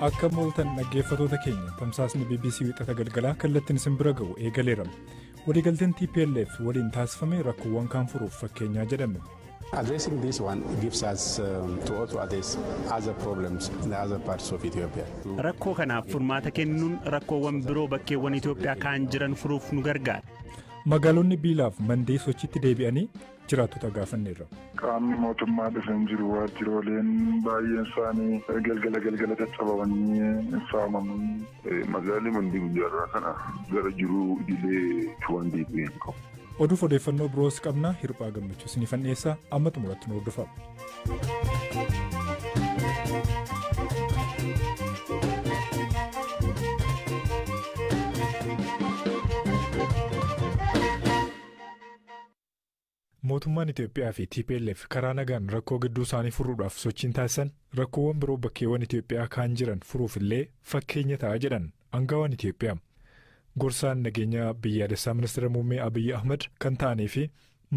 Akka mooltan dhaggeeffatoota keenya, tamsaasni BBC Wixata galgalaa kallattiin isin bira ga'u eegaleera. Waliigalteen TPLF waliin taasifame rakkoowwan kaan furuuf fakkeenyaa jedhame. Addressing this one gives us to also address other problems in the other parts of Ethiopia. Rakkoo kanaaf furmaata kennuun rakkoowwan biroo bakkeewwan Itoophiyaa kaan jiran furuuf nu gargaara. Magaalonni Biilaaf Mandee sochiitti deebi'anii jiraattota gaafanneerra. Qaamni mootummaa dhufe hin jiru. Waajjirooleen baay'een isaanii galgala galgala caccabamanii saamamanii. Magaalli Mandii guyyaarraa kana gara jiruu idilee waan deebi'ee hin qabu. Oduuf odeeffannoo biroos qabna. Hirphaa Gammachuu isiniifan dhiyeessa. Amma xumuratti nu hordofaa. Mootummaan Itoophiyaa fi TPLF karaa nagaan rakkoo gidduu isaanii furuudhaaf sochiin taasisan rakkoowwan biroo bakkeewwan Itoophiyaa kaan jiran furuuf illee fakkeenya ta'a jedhan aangawaan Itoophiyaa. Gorsaan nageenya biyyaalessaa ministeera muummee Abiyyi Ahmad kan ta'anii fi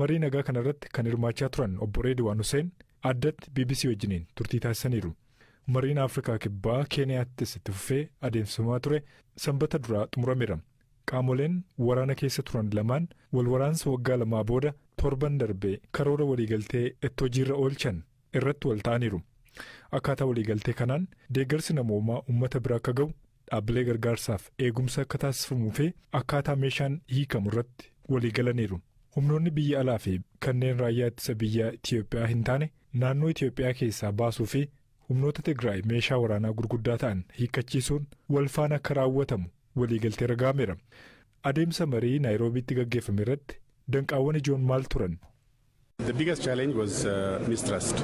marii nagaa kanarratti kan hirmaachaa turan obbo Reediwaan Hussein addatti BBC wajjiniin turtii taasisaniiru. Mariin Afrikaa Kibbaa Keeniyaattis itti fufee adeemsifamaa ture Sanbata duraa xumurameera. Qaamoleen waraana keessa turan lamaan wal waraansa waggaa 2 booda torban darbee karoora waliigaltee itti hojiirra oolchan irratti wal ta'aniiru. Akkaataa waliigaltee kanaan deeggarsi namoomaa uummata bira akka ga'u, dhaabbilee gargaarsaaf eegumsa akka taasifamuu fi akkaataa meeshaan hiikamu irratti waliigalaniiru. Humnoonni biyya alaa fi kanneen raayyaa ittisa biyya Itoophiyaa hin taane naannoo Itoophiyaa keessaa baasuu fi humnoota Tigraay meeshaa waraanaa gurguddaa ta'an hiikkachiisuun wal faana akka raawwatamu waliigaltee ragaameera. Adeemsa marii Naayiroobiitti gaggeeffame irratti danqaawwan ijoon maal turan? The biggest challenge was mistrust.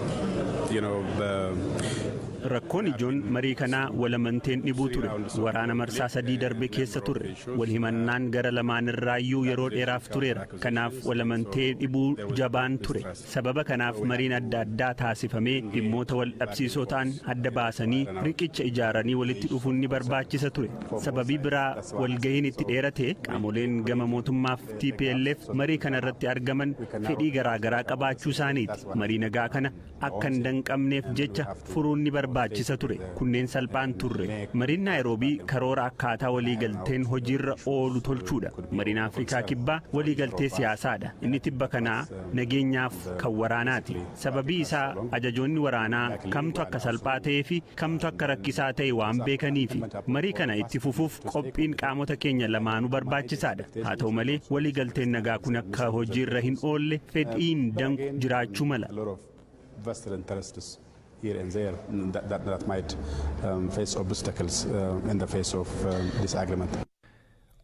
Rakkoon ijoon marii kanaa walamanteen dhibuu ture. Waraana marsaa 3 darbe keessa turre. Wal himannaan gara lamaanirraayyuu yeroo dheeraaf tureera. Kanaaf walamantee dhibuu jabaan ture. Sababa kanaaf mariin adda addaa taasifamee dhimmoota wal dhabsiisoo ta'an adda baasanii riqicha ijaaranii walitti dhufuun ni barbaachisa ture. Sababii biraa walgahiin itti dheerate qaamoleen gama mootummaaf TPLF marii kana irratti argaman fedhii garaagaraa qabaachuu isaaniiti. Marii nagaa kana akka hin danqamneef jecha furuun ni barbaachisa ture. Kunneen salphaan turre. Mariin Naayiroobii karoora akkaataa waliigalteen hojiirra oolu tolchuudha. Mariin Afrikaa Kibbaa waliigaltee siyaasaadha. Inni tibba kanaa nageenyaaf kan waraanaati. Sababii isaa ajajoonni waraanaa kamtu akka salphaa ta'ee fi kamtu akka rakkisaa ta'e waan beekaniifi. Marii kana itti fufuuf qophiin qaamota keenya lamaanuu barbaachisaadha. Haa ta'u malee waliigalteen nagaa kun akka hojiirra hin oolle fedhiin danqu jiraachuu mala. Vested interests here and there that might face obstacles in the face of this agreement.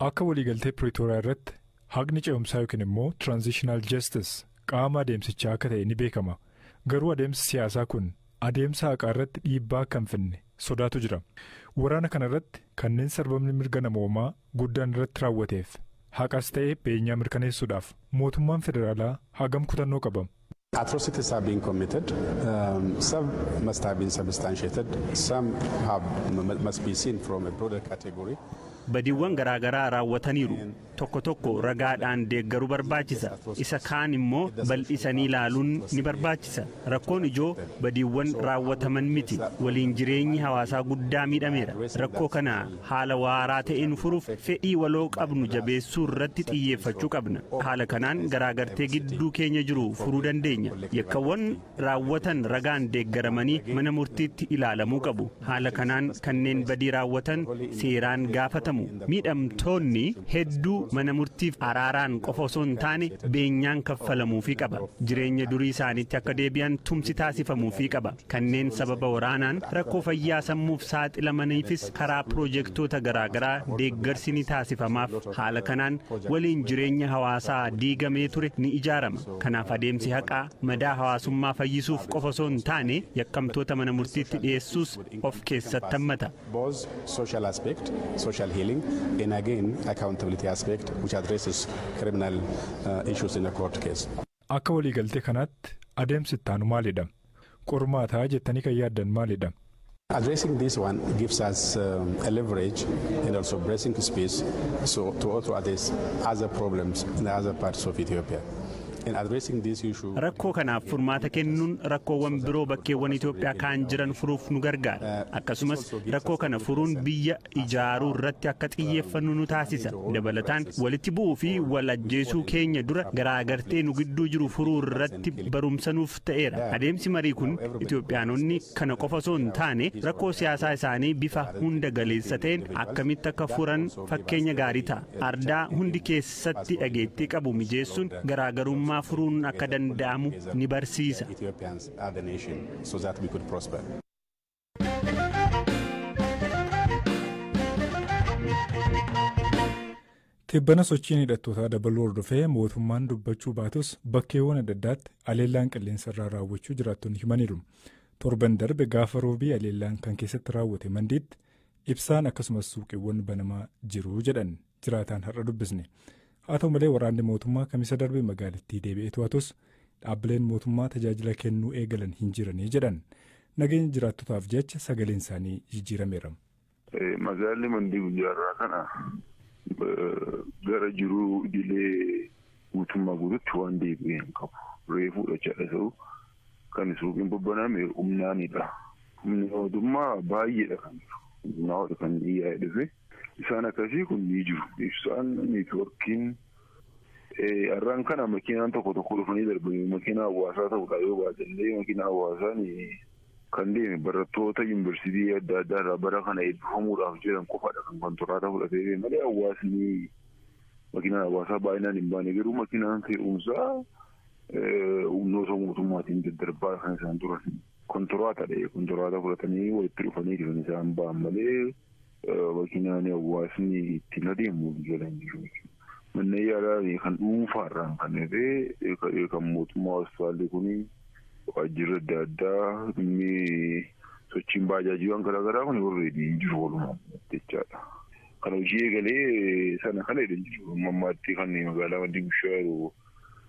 Akka waliigaltee Pretoria irratti haqni ce'umsaa yookiin immoo transitional justice qaama adeemsichaa akka ta'e ni beekama. Garuu adeemsi siyaasaa kun adeemsa haqaa irratti dhiibbaa akka hin finne sodaatu jira. Waraana kana irratti kanneen sarbamni mirga namoomaa guddaan irratti raawwateef haqas ta'e beenyaa mirkaneessuudhaaf mootummaan federaalaa hagam kutannoo qaba? Atrocities have been committed. Some must have been substantiated. Some must be seen from a broader category. Badiiwwan garaagaraa raawwataniiru. Tokko tokko ragaadhaan deeggaruu barbaachisa. Isa kaan immoo bal'isanii ilaaluun ni barbaachisa. Rakkoon ijoo badiiwwan raawwataman miti. Waliin jireenyi hawaasaa guddaa miidhameera. Rakkoo kana haala waaraa ta'een furuuf fedhii waloo qabnu jabeessuu irratti xiyyeeffachuu qabna. Haala kanaan garaagartee gidduu keenya jiru furuu dandeenya. Yakkawwan raawwatan ragaan deeggaramanii mana murtiitti ilaalamuu qabu. Haala kanaan kanneen badii raawwatan seeraan gaafatamu. Miidhamtoonni hedduu mana murtiif araaraan qofa osoo hin taane beenyaan kaffalamuufii qaba. Jireenya durii isaaniitti akka deebi'an tumsi taasifamuufii qaba. Kanneen sababa waraanaan rakkoo fayyaa sammuuf saaxilamaniifis karaa piroojeektoota garaagaraa deeggarsi ni taasifamaaf. Haala kanaan waliin jireenya hawaasaa diigamee ture ni ijaarama. Kanaaf adeemsi haqaa madaa hawaasummaa fayyisuuf qofa osoo hin taane yakkamtoota mana murtiitti dhiyeessuus of keessatti hammata. Both social aspect, social healing, and again accountability aspect which addresses criminal issues in a court case. Akka waliigaltee kanaatti adeemsi itti aanu maalidha? Qormaataa jettanii kan yaaddan maalidha? Addressing this one gives us a leverage and also bracing space so to also address other problems in the other parts of Ethiopia. In addressing this issue, Rakkoo kanaaf furmaata kennuun rakkoowwan biroo bakkeewwan Itoophiyaa kaan jiran furuuf nu gargaara. Akkasumas rakkoo kana furuun biyya ijaaruu irratti akka xiyyeeffannu nu taasisa. Dabalataan walitti bu'uu fi wal ajjeesuu keenya dura garaagartee nu gidduu jiru furuu irratti barumsa nuuf ta'eera. Adeemsi marii kun Itoophiyaanonni kana qofa osoo hin taane rakkoo siyaasaa isaanii bifa hunda galeessa ta'een akkamitti akka furan fakkeenya gaarii ta'a. Ardaa hundi keessatti dhageettii qabu mijeessuun garaagarummaa furuun akka danda'amu ni barsiisa. Ethiopians as a nation so that we could prosper. Tibbana sochiin hidhattootaa dabaluu hordofee mootummaan dubbachuu baatus bakkeewwan adda addaatti aleellaan qilleensa irraa raawwachuu jiraattonni himaniiru. Torban darbe gaafa roobii aleellaan kan keessatti raawwate Mandiitti ibsaan akkasumas suuqiiwwan banamaa jiru jedhan jiraataan har'a dubbisne. Haa ta'u malee, waraanni mootummaa Kamisa darbe magaalattii deebi'ee to'atus dhaabbileen mootummaa tajaajila kennuu eegalan hin jiranii jedhan. Nageenya jiraattotaaf jecha sagaleen isaanii jijjiirameera. Magaalli Mandii guyyaa irraa kana gara jiruu idilee guutummaa guututti waan deebi'ee hin qabu. Reefuu jechaadha ta'u kan suuqiin bobbaname humnaanidha. Humni mootummaa baay'eedha kan jiru. Humnaa kan yaa'ee dhufe. Isaan akkasii kun ni jiru. Ibsaan, neetwoorkiin, har'aan kana makiinaan tokko tokko dhufanii darbanii makiinaa hawaasaa ta'uudha yoo baatellee, makiinaa hawaasaan kan deeme barattoota yuunivarsiitii adda addaa irraa bara kana eebbifamuudhaaf jiran qofaadha kan konkolaataa fudhatee deeme malee hawaasni makiinaan hawaasaa baay'inaan hin baane. Garuu makiinaan fe'umsaa humnoota mootummaatiin daddarbaa kan isaan turan. Kontiraataadha, kontiraataa fudhatanii walitti dhufanii kan isaan ba'an malee makiinaan hawaasni ittiin adeemu jala hin jiru. Manneen yaalaa kan dhuunfaarraan kan ta'e, kan mootummaa hospitaalli kun, waajjirri adda addaa, dhimmi sochiin baajaajiiwwan garaagaraa kun already hin jiru walumaa jechaadha. Kan hojii eegalee sana kana hin jiru. Ammaatti kan magaalaa Mandii bulchaa jiru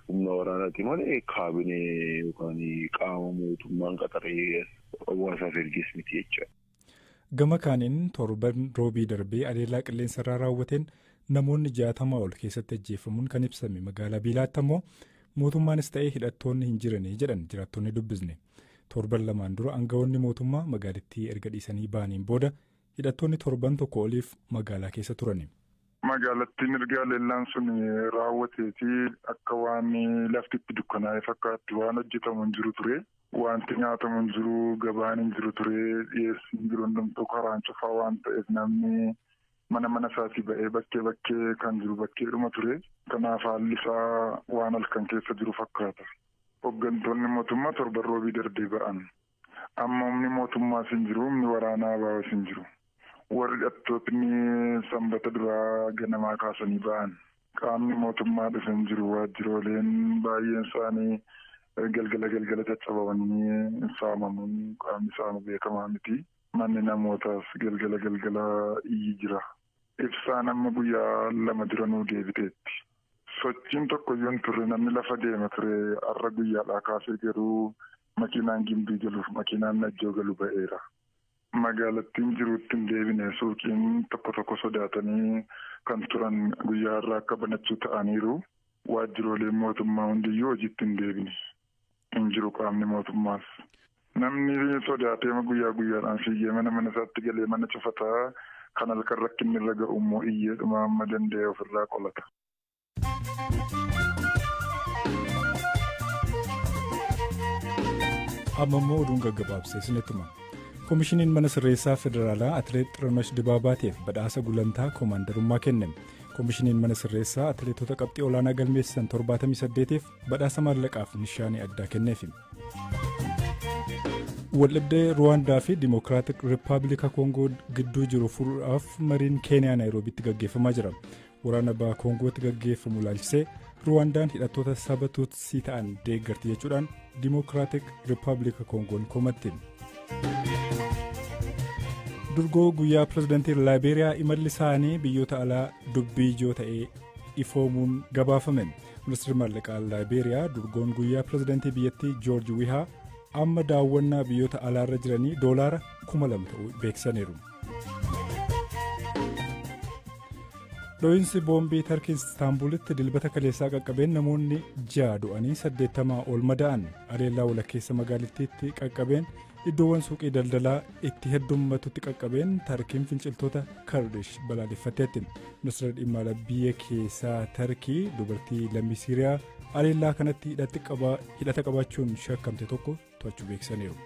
humna waraanaati malee kaabinee yookaan qaama mootummaan qaxaree hawaasaaf ergees miti jechaadha. Gama kaaniin torban roobii darbee aleellaa qilleensarraa raawwateen namoonni 60 ol keessatti ajjeefamuun kan ibsame magaalaa Biilaatti ammoo mootummaanis ta'ee hidhattoonni hin jiranii jedhan jiraattonni dubbisne. Torban 2n dura aangawoonni mootummaa magaalattii erga dhiisanii ba'aniin booda hidhattoonni torban tokko oliif magaalaa keessa turani. Magaalattiin erga aleellaan sun raawwateeti akka waan lafti itti dukkanaa'e fakkaatti, waan hojjetamu hin jiru ture. Wanti nyaatamu hin jiru, gabaan hin jiru ture, dhiyeessiin jiru hundumtuu karaan cufaa waan ta'eef namni mana mana isaatii ba'ee bakkee bakkee kan jiru bakkeedhuma ture. Kanaaf haalli isaa waan halkan keessa jiru fakkaata. Hooggantoonni mootummaa torban roobii darbee ba'an. Amma humni mootummaas hin jiru, humni waraanaa baa'us hin jiru. Warri hidhattootni Sanbata duraa ganamaa kaasanii ba'an. Qaamni mootummaa dhufe hin jiru. Waajjirooleen baay'een isaanii galgala galgala caccabamanii saamamuun qaamni saamu beekamaa miti. Manni namootaas galgala galgala iyyi jira. Ibsaan amma guyyaa 2 dura nuu deebiteetti. Sochiin tokko iyyuu hin turre, namni lafa deema ture. Har'a guyyaadhaa kaasee garuu makiinaan Gimbii galuuf makiinaan Najjoo galu ba'eera. Magaalattiin jiruutti hin deebine. Suuqiin tokko tokko sodaatanii kan turan guyyaa har'aa akka banachuu ta'aniiru. Waajjirooleen mootummaa hundiyyuu hojiitti hin deebine. Hin jiru qaamni mootummaas. Namni sodaatee guyyaa guyyaadhaan fiigee mana mana isaatti galee mana cufataa, kan halkan rakkinni irra ga'u immoo iyyeedhuma amma danda'e ofirraa qolata. Amma immoo oduun gaggabaabsee isinitti hima. Koomishiniin mana sirreessaa federaalaa Atileet Xirunesh Dibaabaatiif badhaasa gulantaa koomaandarummaa kenne. Koomishiniin mana sirreessaa atileetota qabxii olaanaa galmeessisan 78f badhaasa maallaqaaf nishaanii addaa kenneefi. Waldhabdee Ruwaandaa fi Dimokiraatik Rippaabilika Koongoo gidduu jiru furuudhaaf mariin Keeniyaa Naayiroobiitti gaggeeffamaa jira. Waraana baha Koongootti gaggeeffamu ilaalchisee Ruwaandaan hidhattoota saba Tuutsii ta'an deeggarti jechuudhaan Dimokiraatik Rippaabilika Koongoon komatti. Durgoo guyyaa pirezidaantii Laayibeeriyaa imalli isaanii biyyoota alaa dubbii ijoo ta'ee ifoomuun gabaafame. Ministeerri maallaqaa Laayibeeriyaa durgoon guyyaa pirezidaantii biyyattii Joorji Wihaa amma daawwannaa biyyoota alaarra jiranii doolaara 2,000 ta'uu beeksisaniiru. Dho'iinsi boombii Tarkii Istaanbulitti dilbata kaleessaa qaqqabeen namoonni 6 du'anii 80 ol madaa'an. Haleellaa walakkeessa magaalittiitti qaqqabeen iddoowwan suuqii daldalaa itti heddummatutti qaqqabeen Tarkiin finciltoota Kardish balaaleffatteetti. Ministeera dhimma alaa biyya keessaa Tarkii dubartii lammii Siiriyaa haleellaa kanatti hidhata qabaachuun shakkamte tokko to'achuu beeksisaniiru.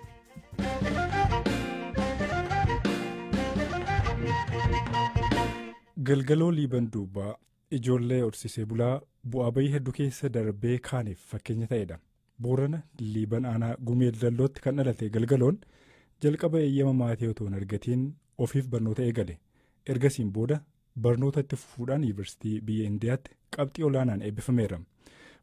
Galgaloo Liiban Duubaa ijoollee horsiisee bulaa bu'aa bayii hedduu keessa darbee kaaniif fakkeenya ta'edha. Boorana Liiban aanaa Gumeel Dallootti kan dhalate Galgaloon jalqaba eeyyama maatii otoo hin argatiin ofiif barnoota eegale. Ergasiin booda barnoota itti fufuudhaan yuunivarsiitii biyya Indiyaatti qabxii olaanaan eebbifameera.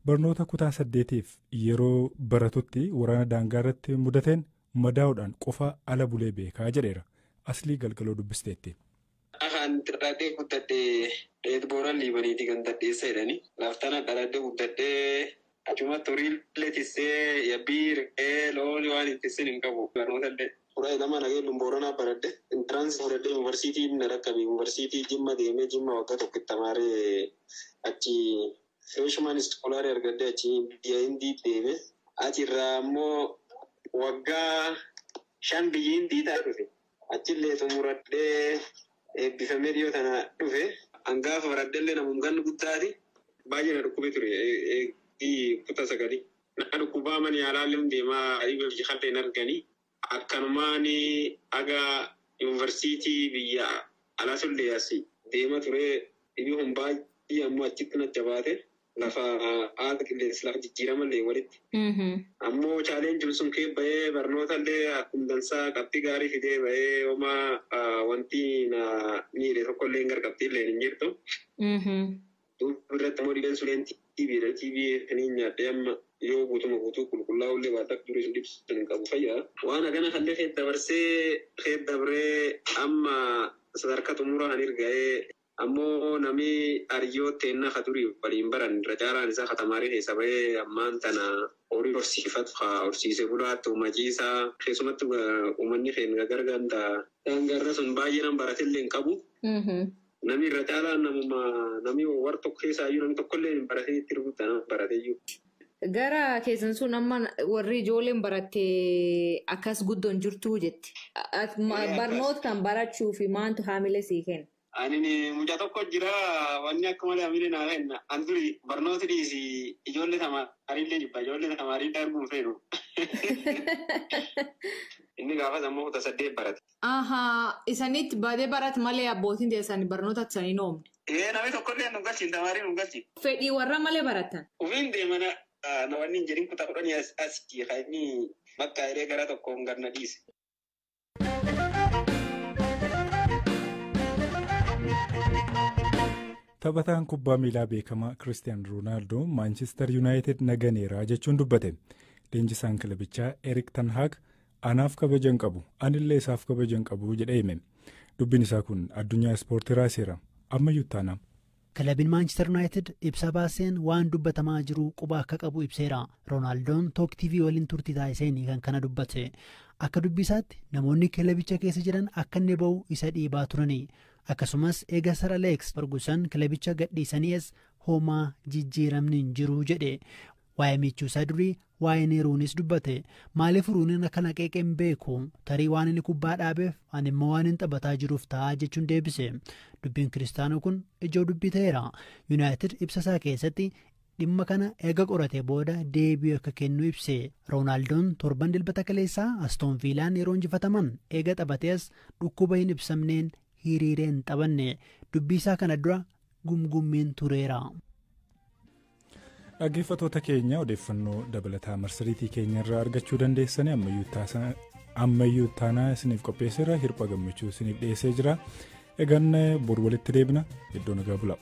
Barnoota kutaa 8tiif yeroo baratutti waraana daangaa irratti mudateen madaa'uudhaan qofa ala bulee beekaa jedheera. Aslii Galgaloo dubbisteetti. Afaan dhaladhee guddadhee dheet Booran Liibaniiti kan dadheessa jedhani. Laaftana dhaladhee guddadhee achumatti horiillee tissee yabbii re'ee loon waan hin tissin hin qabu. Barnoota illee. Kudha lama nageellum Booranaa baradhe. Intiraansii fudhadhee yuunivarsiitii na rakkame. Yuunivarsiitii Jimma deemee Jimma waggaa tokkotti tamaaree achi freshman iskoolaarii argadhee achi biyya Hindii deeme. Achirraa immoo waggaa 5 biyya Hindii ta'a dhufe. Achillee xumuradhee eebbifamee dhiyoo tana dhufe. Hangaafa baradhellee namum gannu guddaati. Baay'ee na dhukkubee ture kutaa 9. Na dhukkubaa mana yaalaallee deemaa dhibee biyya kallee hin arganii. Akkanumaan aga yuunivarsiitii biyya alaa sullee as deema ture. Dhibee kun baay'ee ammoo achitti na jabaate. Lafa haala qilleensa lafa jijjiiramallee walitti. Ammoo chaalenjiin sun kee bahee barnoota illee akkuma dansaa qabxii gaarii fidee bahee homaa wanti na miidhe tokkollee hin garqabxii illee hin jirtu. Duuba irratti immoo dhibeen suleen TB dha. TB kan hin nyaadhee amma yoo guutuma guutuu qulqullaa'u illee baata akka durii sun dhibsu hin qabu fayyaa. Waan hagana kallee kee dabarsee kee dabree amma sadarkaa xumuraa kan erga'ee ammoo namni hariyyoo teennaa ka durii waliin baran irra caalaan isaa katamaarii keessa bahee ammaan tana horii horsiifatu haa horsiisee bulaatti uummachiisaa keessumatti uummanni keenya gargaarta. Daangaarra sun baay'ee nan baratillee hin qabu. Namni irra caalaan namuma namni warra tokko keessaayyuu namni tokkollee hin baratin itti rukuta nama barateyyuu. Gara keessan sun amma warri ijoolleen baratte akkas guddoon jirtuu jetti. Barnoota kan barachuu fi maantu haamilee sii kenna? Ani mucaa tokko jira wanni akka malee haamilee naa kenna. Ani duri barnooti dhiisi ijoollee tamaariillee jibba ijoollee tamaariillee arguun feeru. Inni gaafas ammoo kutaa 8 barate. Ahaa isanitti baadee barate malee abbootiin teessanii barnoota isaanii oomne. Ee namni tokkollee nu galchi tamaariin nu galchi. Fedhii warra malee baratan. Ufiin deemana wanni hin jedhin kutaa 10 as kan inni bakka hiree gara tokkoon gad na dhiise. Taphataan kubbaa miilaa beekamaa Kiristiyaan Roonaaldoo Maanchister Yuunaayitid naganeera jechuun dubbate. Leenjisaan kilabichaa Erik ten Hag anaaf kabaja hin qabu, anillee isaaf kabaja hin qabu jedhee hime. Dubbiin isaa kun addunyaa ispoortii raaseera. Ammayyuu taana. Kilabiin Maanchister Yuunaayitid ibsa baaseen waan dubbatamaa jiru quba akka qabu ibseera. Roonaaldoon Took TV waliin turtii taasiseen kan kana dubbate. Akka dubbisaatti namoonni kilabicha keessa jiran akka inni ba'u isa dhiibaa turani. Akkasumas eega Sir Alex Ferguson kilabicha gadhiisaniis homaa jijjiiramni hin jiru jedhe. Waa'ee michuu isaa durii waa'ee Ruunis dubbate. Maaliif Ruuniin akkana qeeqee hin beeku? Tarii waan inni kubbaa dhaabeef ani immoo waan inni taphataa jiruuf ta'a jechuun deebise. Dubbiin Kiristaanoo kun ijoo dubbii ta'eera. Yuunaayitid ibsa isaa keessatti dhimma kana eega qorate booda deebii akka kennu ibse. Roonaaldoon torban dilbata kaleessaa Astoon Viilaan yeroo injifataman eega taphatees dhukkuba hin ibsamneen hiriiree hin taphanne. Dubbii isaa kana dura gumgummeen tureera. Dhaggeeffattoota keenya odeeffannoo dabalataa marsariitii keenya irraa argachuu dandeessanii ammayyuu taanaa isiniif qopheesseera. Hirpha gammachuu isiniif dhiyeessee jira. Egaan boru walitti deebina. Iddoo nagaa bulaa.